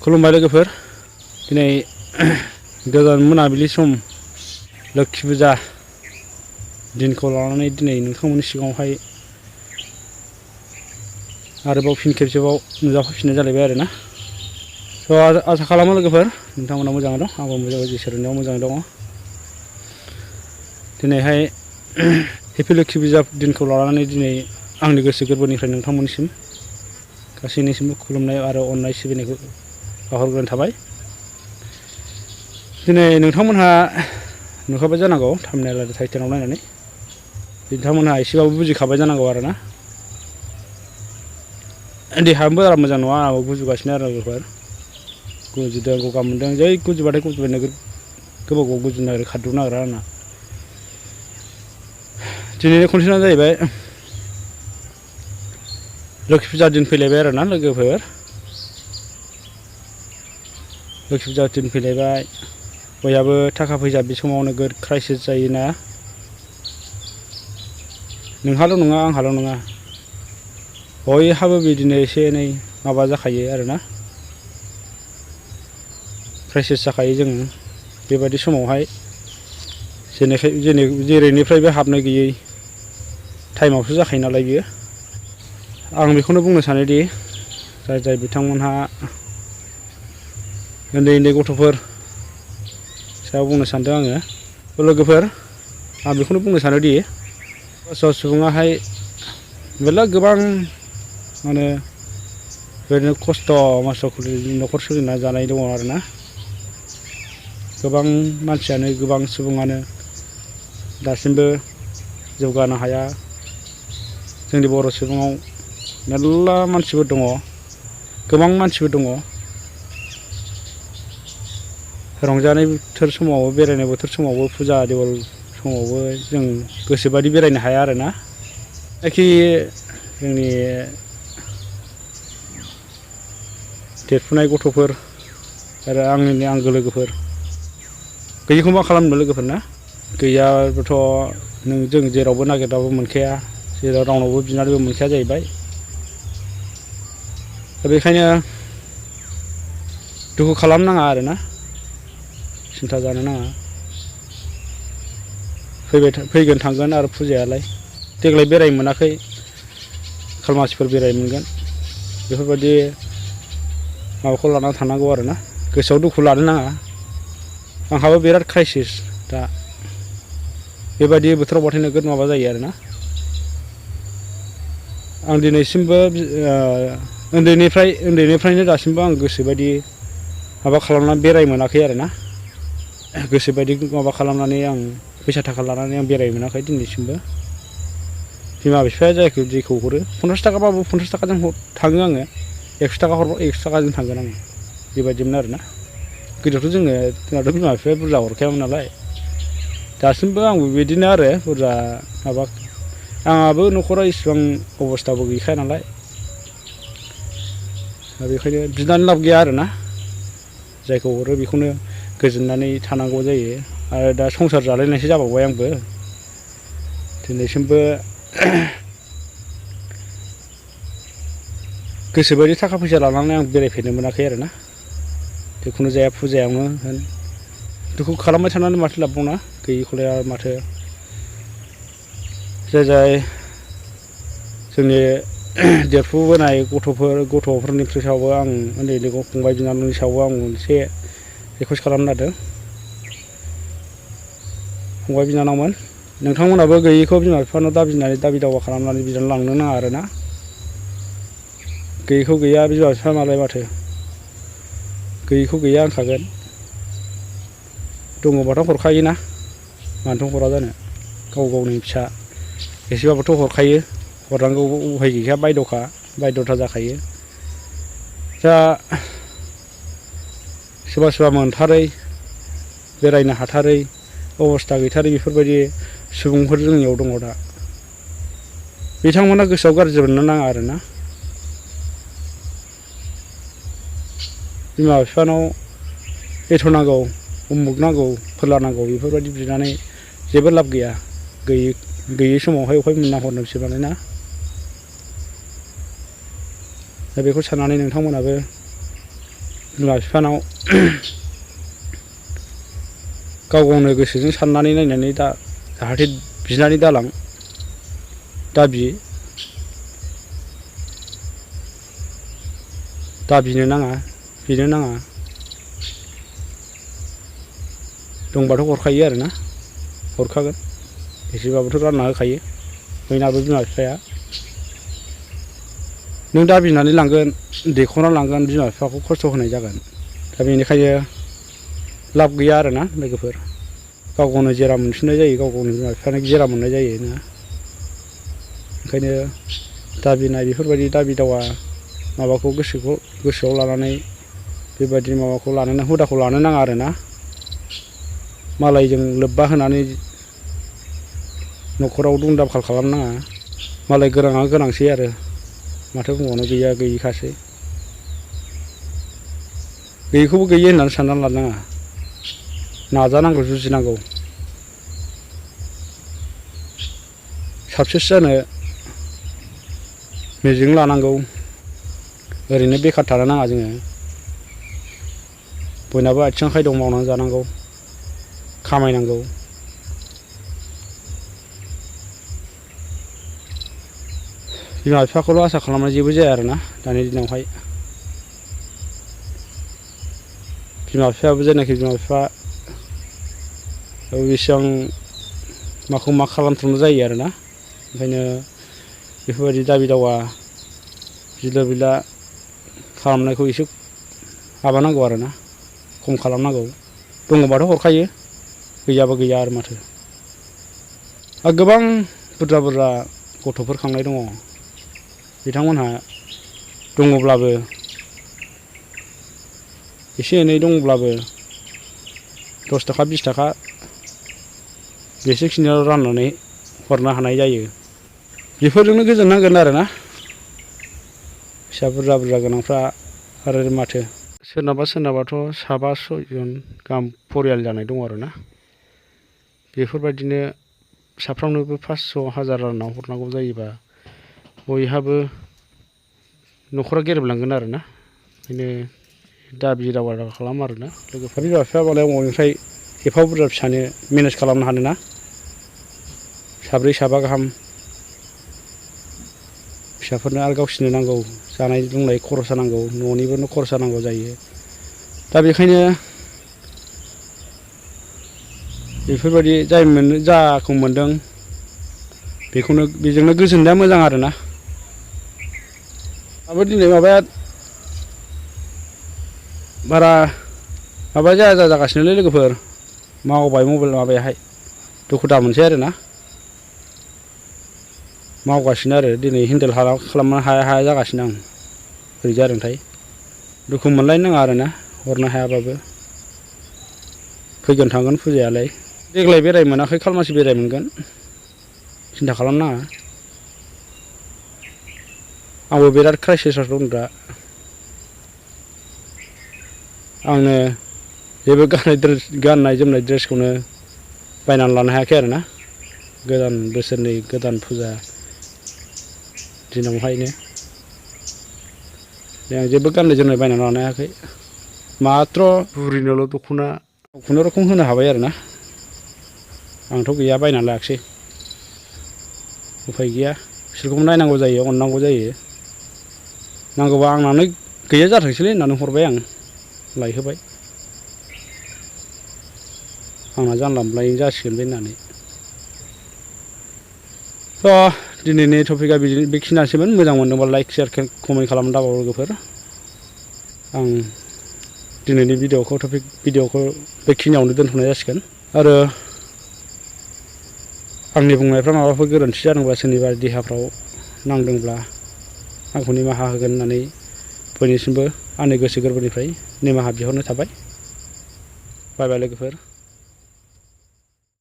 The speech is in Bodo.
खुलुमबाय लोगोफोर दिनै गोदान मोनाबिलि सम लोक्षि फुजा दिनखौ लानानै दिनै नोंथांमोननि सिगाङावहाय आरोबाव फिन खेबसेबाव नुजाफैफिननाय जालायबाय आरोना स' आसा खालामो लोगोफोर नोंथांमोना मोजाङै दं आंबो मोजाङै इसोरनियाव मोजाङै दङ दिनैहाय हेपि लोक्षि फुजा दिनखौ लानानै दिनै आंनि गोसो गोरबोनिफ्राय नोंथांमोननिसिम गासैनिसिमबो खुलुमनाय आरो अननाय सिबिनायखौ बावहरग्रोनाय थाबाय दिनै नोंथांमोनहा नुखाबाय जानांगौ थाम्बनेल आरो टाइटेलाव नायनानै नोंथांमोनहा एसेबाबो बुजिखाबाय जानांगौ आरोना देहायाबो बारा मोजां नङा आंबो गुजुगासिनो आरो लोगोफोर गुजुदों गगा मोनदों जै गुजुबाथाय गुजुबाय नोगोद गोबाव गोबाव गुजुनो नागिरो खारद'नो नागिरा आंना दिनैनि कन्डिसना जाहैबाय लोक्षि फुजा दिन फैलायबाय आरोना लोगोफोर लोक्षि फुजा दिन फैलायबाय बयहाबो थाखा फैसा बे समाव नोगोद क्राइसिस जायोना नोंहाल' नङा आंहाल' नङा बयहाबो बिदिनो एसे एनै माबा जाखायो आरोना क्राइसिस जाखायो जोङो बेबायदि समावहाय जेरैनिफ्रायबो हाबनो गैयै टाइमावसो जाखायो नालाय बियो आं बेखौनो बुंनो सानोदि जाय बिथांमोनहा उन्दै उन्दै गथ'फोर सायाव बुंनो सानदों आङो लोगोफोर आं बेखौनो बुंनो सानोदि सोरबा सुबुङाहाय मेरला गोबां माने ओरैनो खस्थ' मस्थ' न'खर सोलिना जानाय दङ आरोना गोबां मानसियानो गोबां सुबुङानो दासिमबो जौगानो हाया जोंनि बर' सुबुङाव मेरला मानसिफोर दङ गोबां मानसिफोर दङ रंजानाय बोथोर समावबो बेरायनाय बोथोर समावबो फुजा देवल समावबो जों गोसोबादि बेरायनो हाया आरोना जायखि जोंनि देरफुनाय गथ'फोर आरो आंनि आंगो लोगोफोर गैयिखौ मा खालामनो लोगोफोर ना गैयाबाथ' जों जेरावबो नागिरबाबो मोनखाया जेराव रावनावबो बिनानैबो मोनखाया जाहैबाय दा बेखायनो दुखु खालामनाङा आरोना सिन्था जानो नाङा फैगोन थांगोन आरो फुजायालाय देग्लाय बेरायनो मोनाखै खालमासिफोर बेरायनो मोनगोन बेफोरबायदि माबाखौ लानानै थानांगौ आरोना गोसोआव दुखु लानो नाङा आंहाबो बिराद क्राइसिस दा बेबायदि बोथोरावबाथाय नोगोद माबा जायो आरोना आं दिनैसिमबो उन्दैनिफ्रायनो दासिमबो आं गोसोबायदि माबा खालामनानै बेराय मोनाखै आरोना गोसोबायदि माबा खालामनानै आं फैसा थाखा लानानै आं बेराय मोनाखै दिनैसिमबो बिमा बिफाया जेखौ हरो 50 थाखाबाबो 50 थाखाजों थाङो आङो 100 थाखा हरबा 100 थाखाजों थांगोन आङो बेबायदिमोन आरोना गोदोथ' जोंनाथ' बिमा बिफाया बुरजा हरखायामोन नालाय दासिमबो आंबो बिदिनो आरो बुरजा माबा आंहाबो न'खराव इसिबां अबस्थाबो गैखाया नालाय दा बेखायनो बिनानै लाब गैया आरोना जायखौ हरो बेखौनो गोजोननानै थानांगौ जायो आरो दा संसार जालायनायसो जाबावबाय आंबो दिनैसिमबो गोसोबायदि थाखा फैसा लानानै आं बेरायफेरनो मोनाखै आरोना जिखुनु जाया फुजायावनो होन दुखु खालामबाय थानानै माथो लाबबावना गैयिखौलाय आरो माथो जाय जोंनि देरफुबोनाय गथ'फोरनि सायावबो आं उन्दै उन्दै फंबाय बिनानावनि सायावबो आं मोनसे रिकुवेस्ट खालामनो नागिरदों फंबाय बिनानावमोन नोंथांमोनाबो गैयिखौ बिमा बिफानाव दाबि दावा खालामनानै बिनानै लांनो नाङा आरोना गैयिखौ गैया बिमा बिफा मालाय माथो गैयिखौ गैया होनखागोन दङबाथ' हरखायोना मानोथ' हरा जानो गाव गावनि फिसा एसेबाबोथ' हरखायो हरनांगौ उफाय गैखाया बायद'था जाखायो दा सोरबा मोनथारै बेरायनो हाथारै अबस्था गैथारै बेफोरबायदि सुबुंफोर जोंनियाव दङ दा बिथांमोना गोसोआव गाज्रि मोननो नाङा आरोना बिमा बिफानाव एथ' नांगौ उमुक नांगौ फोरला नांगौ बेफोरबायदि बिनानै जेबो लाब गैया गैयै समावहाय अहाय मोनना हरनो बिसोरनालाय ना दा बेखौ साननानै नोंथांमोनाबो बिमा बिफानाव गाव गावनो गोसोजों साननानै नायनानै जाहाथे बिनानै दालां बिनो नाङा बिनो नाङा दंबाथ' हरखायो आरोना हरखागोन एसेबाबोथ' रानना होखायो बयनाबो बिमा बिफाया नों दाबिनानै लांगोन दैख'ना लांगोन बिमा बिफाखौ खस्थ' होनाय जागोन दा बेनिखायनो लाब गैया आरोना लोगोफोर गाव गावनो जेरा मोनफिननाय जायो गाव गावनि बिमा बिफानो जेरा मोननाय जायो ना ओंखायनो दाबिनाय बेफोरबायदि दाबि दावा माबाखौ गोसोआव लानानै बेबायदि माबाखौ हुदाखौ लानो नाङा आरोना मालायजों लोब्बा होनानै न'खराव दुम दाखाल खालामनाङा मालाय गोनाङा गोनांसै आरो माथो बुंबावनो गैया गैयिखासै गैयिखौबो गैयै होननानै साननानै लानाङा नाजानांगौ जुजिनांगौ साक्सेस जानो मिजिं लानांगौ ओरैनो बेखार थानो नाङा जोङो बयनाबो आथिं आखाइ दं मावनानै जानांगौ खामायनांगौ बिमा बिफाखौल' आसा खालामनाय जेबो जाया आरोना दानि दिनावहाय बिमा बिफायाबो जेनाखि बिमा बिफा बेसेबां माखौ मा खालामथ्र'नो जायो आरोना ओंखायनो बेफोरबायदि दाबि दावा बिला बिला खालामनायखौ एसे माबानांगौ आरोना खम खालामनांगौ दङबाथ' हरखायो गैयाबा गैया आरो माथो गोबां बुरजा बुरजा गथ'फोर खांनाय दङ बिथांमोनहा दङब्लाबो एसे एनै दङब्लाबो 10 थाखा 20 थाखा बेसेखिनियाव राननानै हरनो हानाय जायो बेफोरजोंनो गोजोननांगोन आरोना फिसा बुरजा बुरजा गोनांफ्रा आरो माथो सोरनाबाथ' 7-8 जन गाहाम फरियाल जानाय दं आरोना बेफोरबायदिनो साफ्रोमनोबो 500-1000 रानना हरनांगौ जायोबा बयहाबो न'खरा गेरेबलांगोन आरोना ओंखायनो दाबि दावा खालाम आरोना लोगोफोर बिमा बिफायाबालाय अबेनिफ्राय एफा बुरजा फिसानो मेनेज खालामनो हानो ना 7-7 गाहाम फिसाफोरनो आरो गावसोरनो नांगौ जानाय लोंनाय खरसा नांगौ न'निबो खरसा नांगौ जायो दा बेखायनो बेफोरबायदि जाखौ मोनदों बेजोंनो गोजोननाया मोजां आरोना दिनै माबाया बारा माबा जागासिनोलै लोगोफोर मावबाय मबाइल माबायाहाय दुखु दा मोनसै आरोना मावगासिनो आरो दिनै हेन्डेल खालामनो हाया जागासिनो आं बोरै जादोंथाय दुखु मोनलायनो नाङा आरोना हरनो हायाबाबो फैगोन थांगोन फुजायालाय देग्लाय बेराय मोनाखै खालमासि बेराय मोनगोन सिन्था खालामनाङा आंबो बिराद क्राइसिसाव दं दा आंनो जेबो गाननाय जोमनाय ड्रेसखौनो बायनानै लानो हायाखै आरोना गोदान बोसोरनि गोदान फुजा दिनावहायनो आं जेबो गाननाय जोमनाय बायनानै लानो हायाखै मात्र बुरिनोल' दख'ना खुनुरुखुम होनो हाबाय आरोना आंथ' गैया बायनानै लायाखिसै उफाय गैया बिसोरखौबो नायनांगौ जायो अननांगौ जायो नांगौबा आंनानो गैया जाथोंसैलै होननानै हरबाय आं लायहोबाय आंना जानला मोनलायैनो जासिगोन बे होननानै दिनैनि टपिकआ बेखिनियानोसैमोन मोजां मोनदोंबा लाइक शेयार कमेन्ट खालामनो दाबाव लोगोफोर आं दिनैनि भिडिअखौ बेखिनियावनो दोनथ'नाय जासिगोन आरो आंनि बुंनायफ्रा माबाफोर गोरोन्थि जादोंबा सोरनिबा देहाफ्राव नांदोंब्ला आंखौ निमाहा होगोन होननानै बयनिसिमबो आंनि गोसो गोरबोनिफ्राय निमाहा बिहरनाय थाबाय बाय बाय लोगोफोर।